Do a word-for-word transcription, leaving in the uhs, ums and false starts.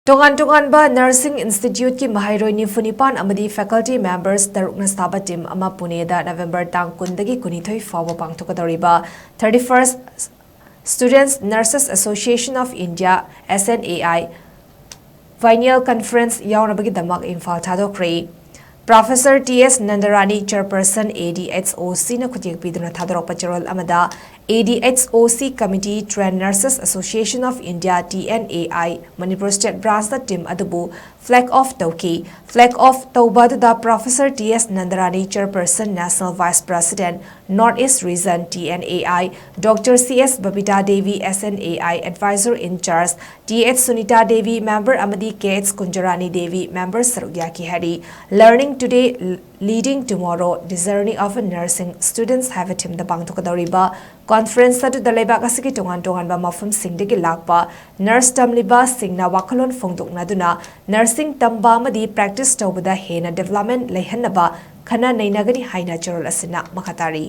ꯇꯣꯉꯥꯟ ꯇꯣꯉꯥꯟꯕ nursing instituteꯀꯤ ꯃꯍꯩꯔꯣꯏ ꯅꯤꯐꯨ ꯅꯤꯄꯥꯟ ꯑꯃꯗꯤ faculty members ꯇꯔꯨꯛꯅ ꯁꯥꯕ team ꯑꯃ ꯄꯨꯅꯦꯗ November ꯇꯥꯡ ꯀꯨꯟꯗꯒꯤ ꯀꯨꯟꯅꯤꯊꯣꯏ ꯐꯥꯎꯕ ꯄꯥꯡꯊꯣꯛꯀꯗꯧꯔꯤꯕ thirty-first Students Nurses Association of India, S N A I, Biennial Conference ꯌꯥꯎꯅꯕꯒꯤꯗꯃꯛ Imphal ꯊꯥꯗꯣꯛꯈ꯭ꯔꯦ꯫ Professor T S ꯅꯟꯗꯔꯥꯅꯤ, chairperson, A D H O Cꯅ ꯈꯨꯠꯌꯦꯛ ꯄꯤꯗꯨꯅ ꯊꯥꯗꯣꯔꯛꯄ ꯆꯦꯔꯣꯜ ꯑꯃꯗ, A D H O C Committee, Trained Nurses Association of India, T N A I, Manipur State Branchꯅ team ꯑꯗꯨꯕꯨ flag off ꯇꯧꯈꯤ꯫ Flag off ꯇꯧꯕ ꯑꯗꯨꯗ Professor T S ꯅꯟꯗꯔꯥꯅꯤ, chairperson, National Vice President, North East Region, T N A I, Doctor C S Babita Devi, S N A I, advisor in charge, T H Sunita Devi, member, ꯑꯃꯗꯤ K H ꯀꯨꯟꯖꯔꯥꯅꯤ Devi, member, ꯁꯔꯨꯛ ꯌꯥꯈꯤ ꯍꯥꯏꯔꯤ꯫ Learning Today, Leading Tomorrow, The Journey of a Nursing Students ꯍꯥꯏꯕ themeꯗ ꯄꯥꯡꯊꯣꯛꯀꯗꯧꯔꯤꯕ conference ꯑꯗꯨꯗ ꯂꯩꯕꯥꯛ ꯑꯁꯤꯒꯤ ꯇꯣꯉꯥꯟ ꯇꯣꯉꯥꯟꯕ ꯃꯐꯝꯁꯤꯡꯗꯒꯤ ꯂꯥꯛꯄ nurse ꯇꯝꯂꯤꯕꯁꯤꯡꯅ ꯋꯥꯈꯜꯂꯣꯟ ꯐꯣꯡꯗꯣꯛꯅꯗꯨꯅ nursing ꯇꯝꯕ ꯑꯃꯗꯤ practice ꯇꯧꯕꯗ ꯍꯦꯟꯅ development ꯂꯩꯍꯟꯅꯕ ꯈꯟꯅ ꯅꯩꯅꯒꯅꯤ ꯍꯥꯏꯅ ꯆꯦꯔꯣꯜ ꯑꯁꯤꯅ ꯃꯈꯥ ꯇꯥꯔꯤ꯫